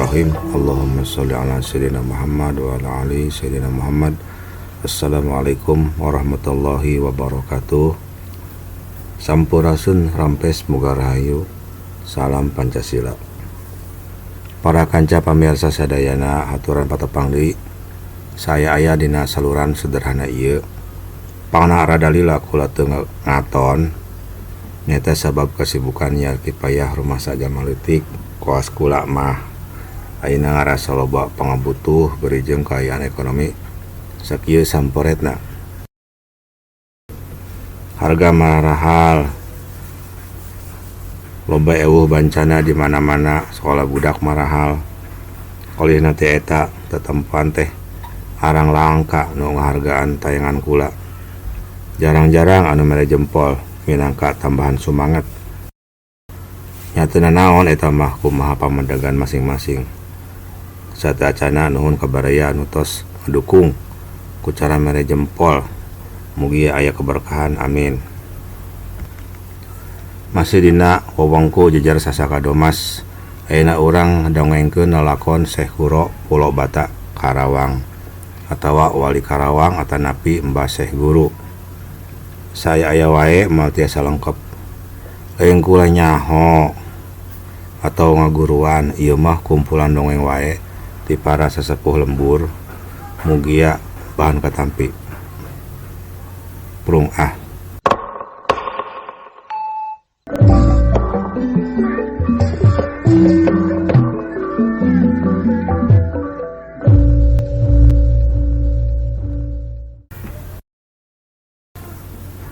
Bismillahirrahmanirrahim. Allahumma sholli ala sayyidina Muhammad wa ala ali sayyidina Muhammad. Assalamualaikum warahmatullahi wabarakatuh. Sampurasun rampes muga rahayu. Salam Pancasila. Para kanca pamirsa sadayana aturan patepang deui. Saya aya dina saluran sederhana ieu. Pangna rada lila kula teu ngaton. Nyata sabab kesibukan yarki payah rumah saja maletik koas kula mah ayeuna ngarasa loba pangabutuh beri jeung kaayaan ekonomi sakieu samporetna. Harga marahal, loba ewuh bancana di mana-mana, sekolah budak marahal. Kolihna teh eta tetempan teh arang langka nu ngahargaan tayangan kula. Jarang-jarang anu mere jempol minangka tambahan sumanget. Nyatana naon eta mah kumaha pamedegan masing-masing. Sateuacana nuhun ka baraya anu tos ngadukung ku cara mere jempol. Mugi aya keberkahan, amin. Masih dina wewengku jejer Sasaka Domas. Ayeuna urang dongengkeun lalakon Syekh Quro Pulo Bata Karawang atawa Wali Karawang atanapi Mbah Syekh Guru. Saya aya wae moal tiasa lengkep. Lain kula nyaho atau ngaguruan, ieu mah kumpulan dongeng wae ti para sesepuh lembur. Mugia bahan katampi. Prung ah.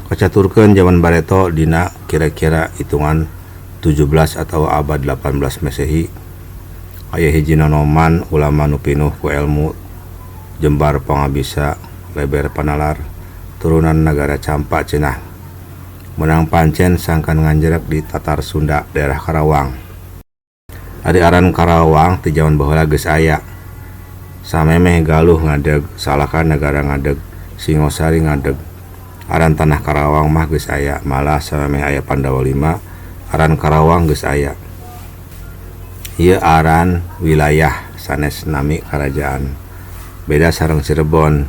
Kacaturkeun jaman bareto dina kira-kira hitungan 17 atau abad 18 Masehi. Aya hiji nonoman ulama nu pinuh ku ilmu, jembar pangabisa, leber panalar, turunan nagara Campa cenah. Menang pancen sangkan nganjrek di Tatar Sunda daerah Karawang. Ari aran Karawang ti jaman baheula geus aya. Samemeh Galuh ngadeg, Salaka nagara ngadeg, Singosari ngadeg. Aran tanah Karawang mah geus aya, malah samemeh aya Pandawa 5, aran Karawang geus aya. Ieu aran wilayah sanes nami karajaan. Beda sareng Cirebon.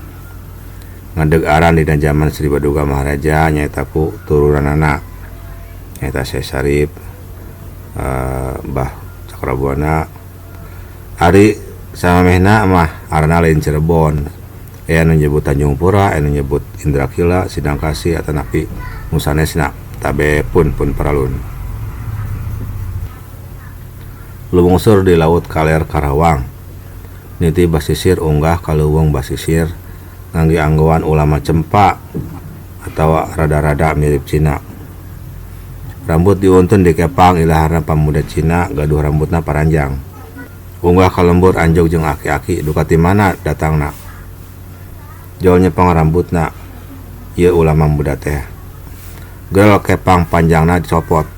Ngadeg aran dina jaman Sri Baduga Maharaja nyaeta ku turunanana. Nyaeta Syekh Sarip, Mbah Cakrabuana. Ari samemehna mah aranna lain Cirebon. Aya nu nyebut Tanjung Pura, aya nu nyebut Indrakila, Sindangkasih atanapi nu sanesna, tabe pun paralun. Lungsur di Laut Kaler Karawang. Niti basisir unggah ka leuweung basisir ngangge anggoan ulama Cempa atawa rada-rada mirip Cina. Rambut diuntun dikepang ilaharna pamuda Cina gaduh rambutna paranjang. Unggah ka lembur anjog jeung aki-aki duka ti mana datangna. Jol nyepeng rambutna ieu ulama muda teh. Gel kepang panjangna dicopot.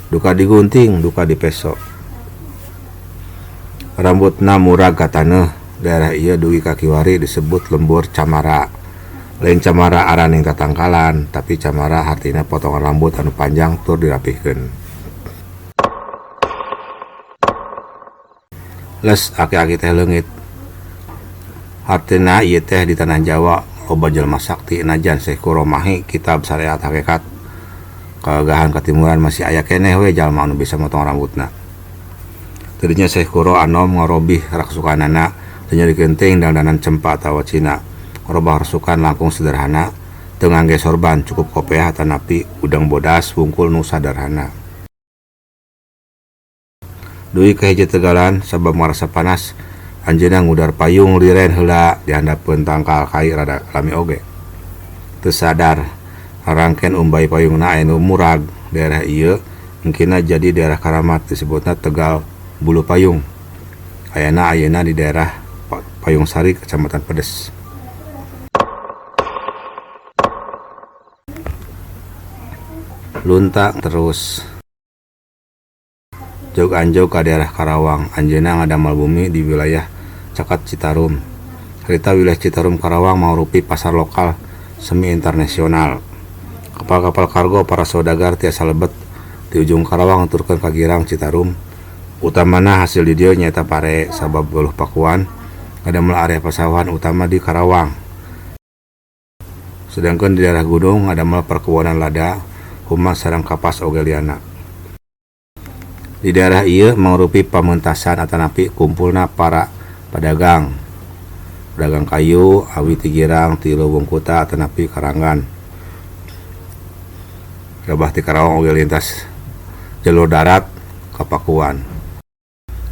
Duka digunting, duka dipeso. Rambutna murag ka taneuh. Daerah ieu dugi ka kiwari disebut lembur camara. Lain camara araning tatangkalan, tapi camara hartina potongan rambut anu panjang tur dirapihkeun. Les aki-aki teh leungit. Hartina ieu teh di tanah Jawa loba jelema sakti najan Syekh Quro mahi kitab syariat hakikat. Kagagahan katimuran masih aya keneh we jalma anu bisa motong rambutna. Tadinya Syekh Quro anom ngarobih raksukanana teu nyarikeun teuing dangdanan Cempa atawa Cina. Robah rasukan langkung sederhana, teu ngangge sorban, cukup kopeah atanapi udang bodas wungkul nu sadarhana. Dugi ka hiji tegalan sabab marasa panas, anjeunna ngudar payung liren heula dihandapeun tangkal kai rada lami oge. Teu sadar rarangken umbai payungna aya nu murag. Daerah ieu engkina jadi daerah karamat disebutna Tegal Bulu Payung. Ayana ayeuna di daerah Payung Sari, Kecamatan Pedes. Lunta terus jog anjog ka daerah Karawang. Anjeunna ngadamal bumi di wilayah caket Citarum. Harita wilayah Citarum Karawang mangrupi pasar lokal semi internasional. Kapal-kapal kargo para saudagar tiasa lebet di ujung Karawang nuturkeun ka girang Citarum. Utamana hasil di dieu nyaeta pare sabab Galuh Pakuan ngadamel area pasawahan utama di Karawang. Sedangkeun di daerah gunung ngadamel perkebunan lada, huma sareng kapas oge lianna. Di daerah ieu mangrupi pamentasan atanapi kumpulna para padagang. Pedagang kayu, awi ti Girang, ti Leuweung Kuta atanapi Karanggan. Gabah ti Karawang oge lintas jalur darat ka Pakuan.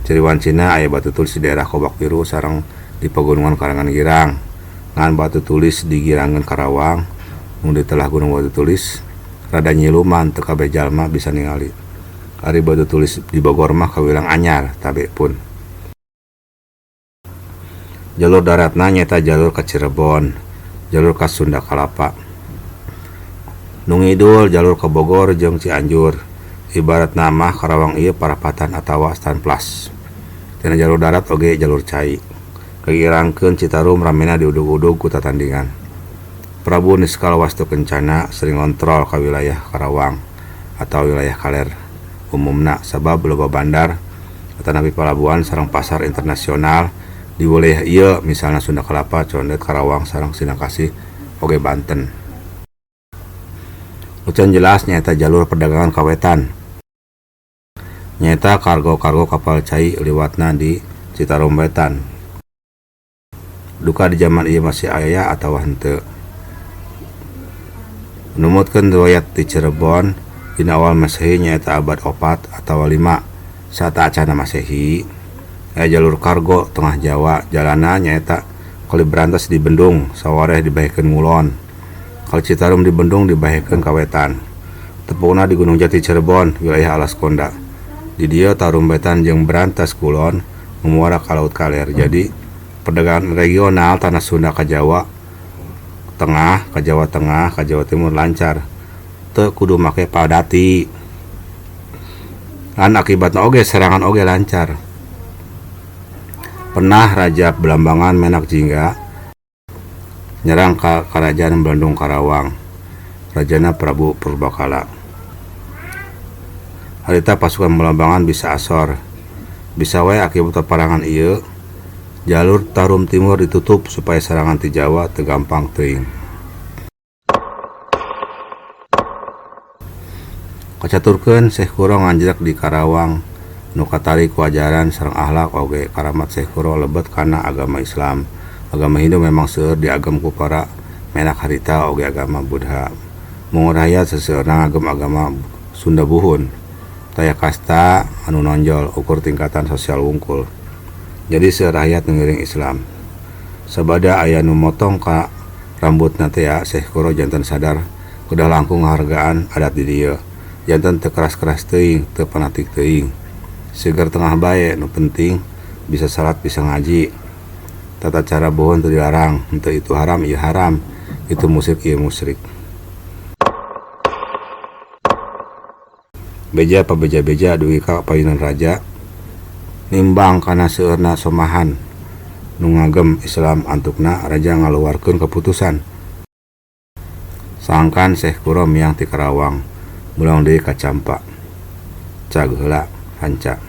Ciri wancina aya batu tulis di daerah Kobak Biru sareng di Pagunungan Karangan Girang. Ngan batu tulis di Girangan Karawang nu di telah Gunung Batu Tulis rada nyiluman teu kabeh jalma bisa ningali. Ari batu tulis di Bogor mah kawilang anyar tabe pun. Jalur daratna nyaeta jalur ka Cirebon, jalur ka Sunda Kalapa. Nu ngidul jalur ka Bogor jeung Cianjur. Ibaratna mah Karawang ieu parapatan atawa stanplas. Tina jalur darat oge jalur cai. Kagirangkeun Citarum ramena diudug-udug ku tatandingan. Prabu Niskala Wastu Kencana sering ngontrol ka wilayah Karawang atawa wilayah kaler umumna sabab loba bandar atanapi palabuhan sareng pasar internasional di wilayah ieu misalna Sunda Kalapa, Condet, Karawang sareng Sindangkasih oge Banten. Nu can jelas nyaeta jalur perdagangan ka wetan. Nyaeta kargo-kargo kapal cai liwatna di Citarum Wetan. Duka di jaman ieu masih aya atawa henteu. Numutkeun riwayat di Cirebon dina awal Masehi nyaeta abad 4 atawa 5 sateuacanna Masehi aya jalur kargo tengah Jawa jalanna nyaeta Kali Brantas di Bendung sawareh dibahekeun ngulon. Kali Citarum di Bendung dibahekeun ka wetan. Tepungna di Gunung Jati Cirebon wilayah Alas Konda. Di dieu Tarum Wetan jeung Brantas Kulon memuara ka Laut Kaler. Jadi perdagangan regional tanah Sunda ka Jawa Tengah, ka Jawa Tengah, ka Jawa Timur lancar. Teu kudu make padati. Ngan akibatna oge serangan oge lancar. Pernah Raja Belambangan Menak Jingga nyerang ka Karajaan Bandung Karawang. Rajana Prabu Purbakala. Harita pasukan Belambangan bisa asor. Bisa wae akibat peperangan ieu jalur Tarum Timur ditutup supaya serangan ti Jawa teu gampang teuing. Kacaturkeun Syekh Quro nganjrek di Karawang nu katarik ku ajaran sareng akhlak oge karamat Syekh Quro lebet kana agama Islam. Agama Hindu memang seueur diagem ku para menak harita oge agama Buddha. Mung rakyat seseueurna ngagem agama Sunda buhun. Taya kasta anu nonjol ukur tingkatan sosial wungkul. Jadi seueur rakyat nu ngiring Islam. Sabada aya nu motong ka rambutna tea Syekh Quro janten sadar kedah langkung ngahargaan adat di dieu. Janten teu keras-keras teuing, teu fanatik teuing. Seger tengah bae nu penting bisa salat bisa ngaji. Tata cara buhun teu dilarang, henteu itu haram ieu haram, itu musyrik ieu musyrik. Beja pabeja-beja dugi ka payunan raja nimbang kana seueurna somahan nu ngagem Islam antukna raja ngaluarkeun keputusan. Sangkan Syekh Quro miang ti Karawang mulang deui ka Campa. Cag heula hanca.